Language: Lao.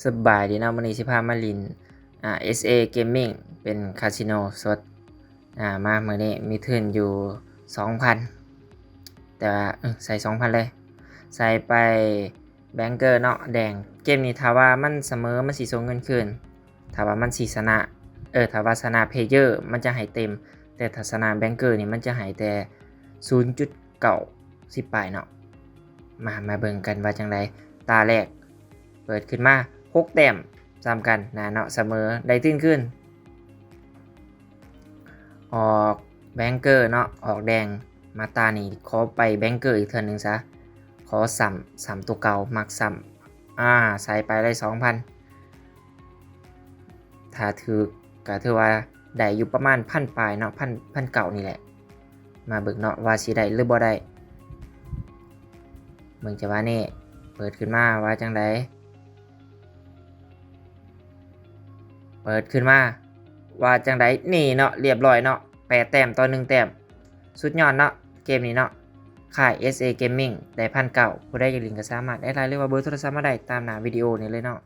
ສະບາຍດີເນາະ, ມື້ນີ້ຊິພາມາຫຼິ້ນ ອ່າ ເອສເອ Gaming ເປັນຄາສິໂນສົດ. ອ່າ ມາມື້ນີ້ມີທຶນຢູ່ສອງພັນ ແຕ່ວ່າ ເອີ ໃສ່ສອງພັນເລີຍ, ໃສ່ໄປ Banker ເນາະ ແດງ. ເກມນີ້ຖ້າວ່າມັນສະເໝີ ມັນຊິສົ່ງເງິນຄືນ, ຖ້າວ່າມັນຊິຊະນະ ເອີ ຖ້າວ່າຊະນະ Player ມັນຈະໃຫ້ເຕັມ, ແຕ່ຖ້າຊະນະ Banker ນີ້ມັນຈະໃຫ້ແຕ່ສູນຈຸດເກົ້າ ສິບປາຍເນາະ. ມາ ມາເບິ່ງກັນວ່າຈັ່ງໃດ. ຕາແລກເປີດຂຶ້ນມາ ຫົກແຕ້ມສ່ຳກັນນະເນາະ, ສະເໝີ ໄດ້ທຶນຄືນ. ອອກ Banker ເນາະ ອອກແດງ. ມາຕານີ້ຂໍໄປ Banker ອີກເທື່ອໜຶ່ງຊະ, ຂໍຊ້ຳ ຊ້ຳຕົວເກົ່າ ມັກຊ້ຳ. ອ່າ ໃສ່ໄປໄດ້ສອງພັນ, ຖ້າຖືກກະຖືວ່າໄດ້ຢູ່ປະມານພັນປາຍເນາະ, ພັນ ພັນເກົ້ານີ້ແຫຼະ. ມາເບິ່ງເນາະວ່າຊິໄດ້ຫຼືບໍ່ໄດ້. ເບິ່ງຈັງຫວະນີ້ ເປີດຂຶ້ນມາວ່າຈັ່ງໃດ? ເປີດຂຶ້ນມາວ່າຈັ່ງໃດ? ນີ້ເນາະ ລຽບຮ້ອຍເນາະ, ແປດແຕ້ມຕໍ່ໜຶ່ງແຕ້ມ. ສຸດຍອດເນາະ ເກມນີ້ເນາະ, ຄ້າຍ ເອສເອ Gaming ໄດ້ພັນເກົ້າ. ຜູ້ໃດຢາກຫຼິ້ນກໍສາມາດແອັດໄລນ໌ ຫຼືວ່າເບີໂທລະສັບມາໄດ້ຕາມໜ້າວິດີໂອນີ້ເລີຍເນາະ.